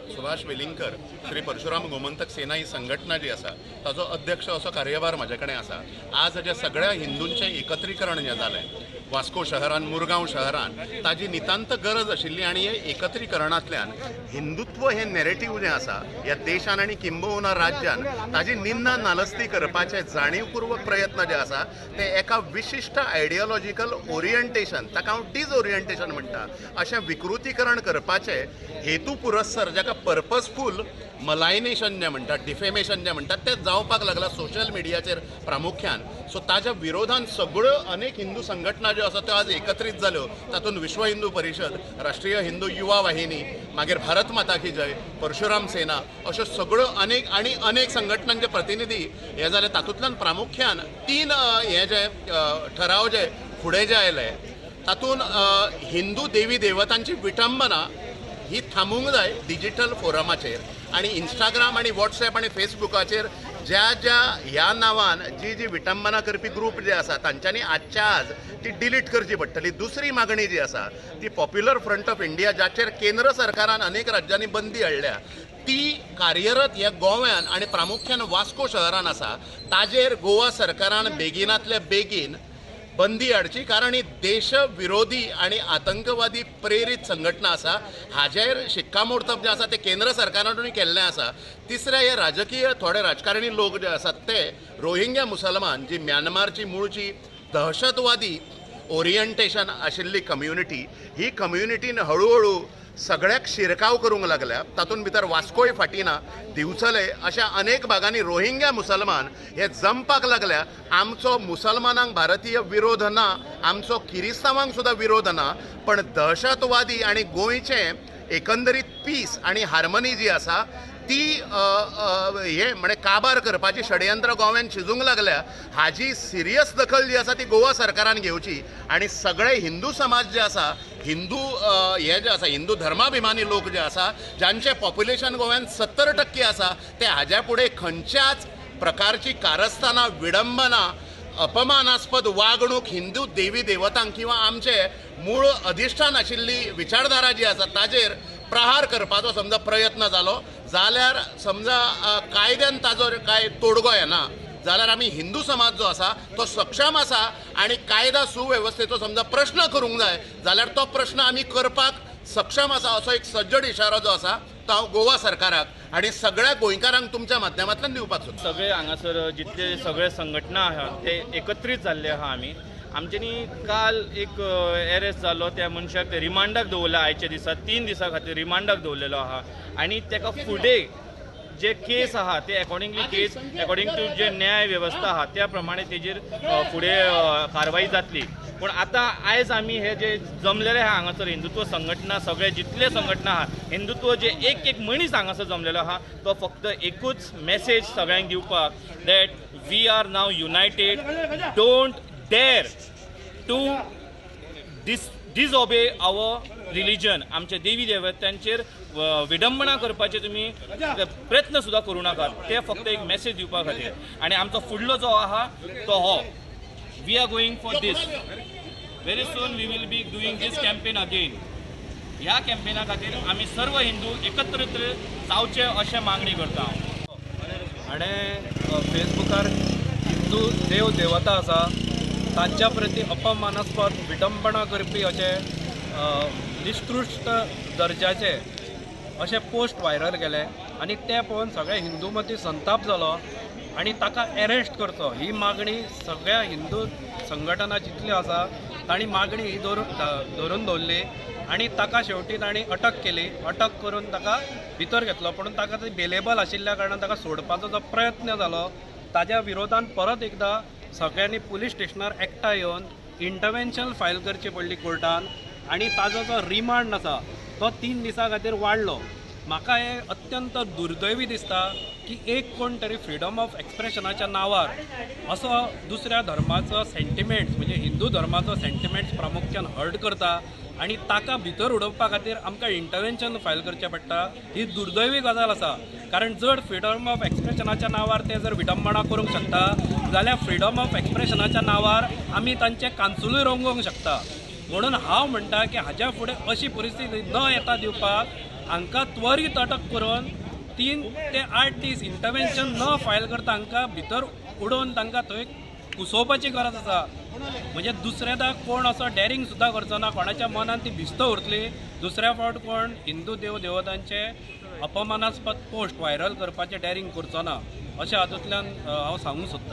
सुभाष वेलिंगकर, श्री परशुराम गोमंतक सेना ही संघटना जी आसा ताजो अध्यक्ष असो कार्यभार म्हाजे कडेन आसा. आज जे सगळ्या हिंदूंचें एकत्रीकरण जें जालें वास्को शहरान, मुरगांव शहरान, ताजी नितांत गरज आशिल्ली आनी हे एकत्रीकरणांतल्यान हिंदुत्व हें नॅरेटीव जें आसा ह्या देशान आनी किंबहुना राज्यान ताजी निंदा नालस्ती करपाचे जाणीवपूर्वक प्रयत्न जे आसा ते एका विशिश्ट आयडियोलॉजिकल ओरिएंटेशन, ताका हांव डिसओरिएंटेशन म्हणटा, अशें विकृतीकरण करपाचे हेतू पुरस्सर, जाका पर्पजफूल मलायनेशन जें म्हणटात, डिफेमेशन जें म्हणटात, तें जावपाक लागलां सोशल मिडियाचेर प्रामुख्यान. सो ताज्या विरोधान सगळ्यो अनेक हिंदू संघटना ज्यो आसा त्यो आज एकत्रीत जाल्यो. तातूंत विश्व हिंदू परिशद, राष्ट्रीय हिंदू युवा वाहिनी, मागीर भारत माता की जय, परशुराम सेना, अश्यो सगळ्यो अनेक आनी अनेक संघटनांचे प्रतिनिधी हे जाले. तातूंतल्यान प्रामुख्यान तीन हे जे ठराव जे फुडें जे आयले तातूंत हिंदू देवी देवतांची विटंबना ही थांबूंक जाय डिजिटल फोरमाचेर आनी इंस्टाग्राम आनी वॉट्सॅप आनी फेसबुकाचेर ज्या ज्या ह्या नांवान जी जी विटंबना करपी ग्रूप जे आसा तांच्यांनी आजच्या आज ती डिलीट करची पडटली. दुसरी मागणी जी आसा ती पॉप्युलर फ्रंट ऑफ इंडिया, जाचेर केंद्र सरकारान अनेक राज्यांनी बंदी हाडल्या, ती कार्यरत ह्या गोव्यान आनी प्रामुख्यान वास्को शहरान आसा. ताजेर गोवा सरकारान बेगिनातल्या बेगीन बंदी हाडची, कारण ही देशविरोधी आनी आतंकवादी प्रेरीत संघटना आसा. हाजेर शिक्कामोर्तब जें आसा तें केंद्र सरकारानूय केल्लें आसा. तिसरें, हे राजकीय थोडे राजकारणी लोक जे आसात ते रोहिंग्या मुसलमान, जी म्यानमारची मुळची दहशतवादी ओरिएंटेशन आशिल्ली कम्युनिटी, ही कम्युनिटीन हळुहळू सगळ्याक शिरकाव करूंक लागल्या. तातूंत भितर वास्कोय फाटीं ना. दिवचले अशा अनेक भागांनी रोहिंग्या मुसलमान हे जमपाक लागल्या. आमचो मुसलमानांक भारतीय विरोध ना, आमचो किरिस्तांवांक सुद्दां विरोध ना, पण दहशतवादी आनी गोंयचें एकंदरीत पीस आनी हार्मनी जी आसा ती हे म्हणजे काबार करपाची षडयंत्र गोव्यान शिजूंक लागल्या. हाजी सिरियस दखल जी आसा ती गोवा सरकारान घेवची आनी सगळे हिंदू समाज जे आसा, हिंदू हे जे आसा, हिंदू धर्माभिमानी लोक जे आसा, जांचें पॉप्युलेशन गोव्यान 70% आसा, ते हाज्या फुडें खंयच्याच प्रकारची कारस्थानां, विडंबना, अपमानास्पद वागणूक हिंदू देवी देवतांक किंवा आमचे मूळ अधिश्ठान आशिल्ली विचारधारा जी आसा ताजेर प्रहार करपाचो समजा प्रयत्न जालो जाल्यार, समजा कायद्यान ताजो कांय तोडगो येना जाल्यार आमी हिंदू समाज जो आसा तो सक्षम आसा आनी कायदा सुवेवस्थेचो समजा प्रश्न करूंक जाय जाल्यार तो प्रश्न आमी करपाक सक्षम आसा, असो एक सज्जड इशारो जो आसा तो हांव गोवा सरकाराक आनी सगळ्या गोंयकारांक तुमच्या माध्यमांतल्यान दिवपाक सोदतां. सगळे हांगासर जितले सगळे संघटना आहा ते एकत्रीत जाल्ले आहा. आमी आमच्यांनी काल एक एरेस्ट जालो त्या मनशाक ते रिमांडाक दवरला. आयच्या दिसा 3 दिसां खातीर रिमांडाक दवरलेलो आहा आनी ताका फुडें जे केस आहा ते अकॉर्डिंगली केस, अकॉर्डिंग टू जे न्याय वेवस्था आहा त्या प्रमाणे तेजेर फुडें कारवाई जातली. पूण आतां आयज आमी हे जे जमलेले आहा हांगासर हिंदुत्व संघटना, सगळे जितले संघटना आहा, हिंदुत्व जे एक एक मनीस हांगासर जमलेलो आहा तो फक्त एकूच मेसेज सगळ्यांक दिवपाक that we are now united. Don't dare to disobey our religion. आमच्या देवी देवतांचेर विडंबना करपाचे तुमी प्रयत्न सुद्दां करूं नाकात. ते फक्त एक मेसेज दिवपा खातीर. आनी आमचो फुडलो जो आहा तो हो, we are going for this. Very soon we will be doing this campaign again. ह्या कॅम्पेना खातीर आमी सर्व हिंदू एकत्रित जावचे अशें मागणी करता हांव. आणि फेसबुकार हिंदू देव देवता आसा तांच्या प्रती अपमानास्पद विटंबना करपी अशे निकृश्ट दर्जाचे अशे पोस्ट व्हायरल केले आनी ते पळोवन सगळे हिंदू मदीं संताप जालो आनी ताका एरेस्ट करचो ही मागणी सगळ्या हिंदू संघटना जितल्यो आसा तांणी मागणी ही धरून दवरली आनी ताका शेवटी तांणी अटक केली. अटक करून ताका भितर घेतलो, पूण ताका ते बेलेबल आशिल्ल्या कारणान ताका सोडपाचो जो प्रयत्न जालो ताज्या विरोधान परत एकदां सगळ्यांनी पुलीस स्टेशनार एकठांय येवन इंटरवेन्शन फायल करची पडली कोर्टान आनी ताजो जो रिमांड आसा तो 3 दिसां खातीर वाडलो. म्हाका हें अत्यंत दुर्दैवी दिसता की एक कोण तरी फ्रिडम ऑफ एक्सप्रेशनाच्या नांवार असो दुसऱ्या धर्माचो सेंटिमेंट्स, म्हणजे हिंदू धर्माचो सेंटिमेंट्स प्रामुख्यान हर्ट करता आनी ताका भितर उडोवपा खातीर आमकां इंटरवेन्शन फायल करचें पडटा. ही दुर्दैवी गजाल आसा, कारण जर फ्रिडम ऑफ एक्सप्रेशनाच्या नांवार ते जर विडंबना करूंक शकता जाल्यार फ्रिडम ऑफ एक्सप्रेशनाच्या नांवार आमी तांचे कानसुलूय रंगोवंक शकता. म्हणून हांव म्हणटा की हाज्या फुडें अशी परिस्थिती न येता दिवपाक हांकां त्वरीत अटक करून 3 ते 8 दीस इंटरवेन्शन न फायल करता हांकां भितर उडोवन तांकां थंय कुसोवपाची गरज आसा. म्हणजे दुसऱ्यादा कोण असो डॅरिंग सुद्दां करचो ना, कोणाच्या मनान ती भिस्त उरतली. दुसऱ्या फावट कोण हिंदू देव देवतांचे अपमानास्पद पोस्ट व्हायरल करपाचें डॅरिंग करचो ना, अशें हातूंतल्यान हांव सांगूंक सोदतां.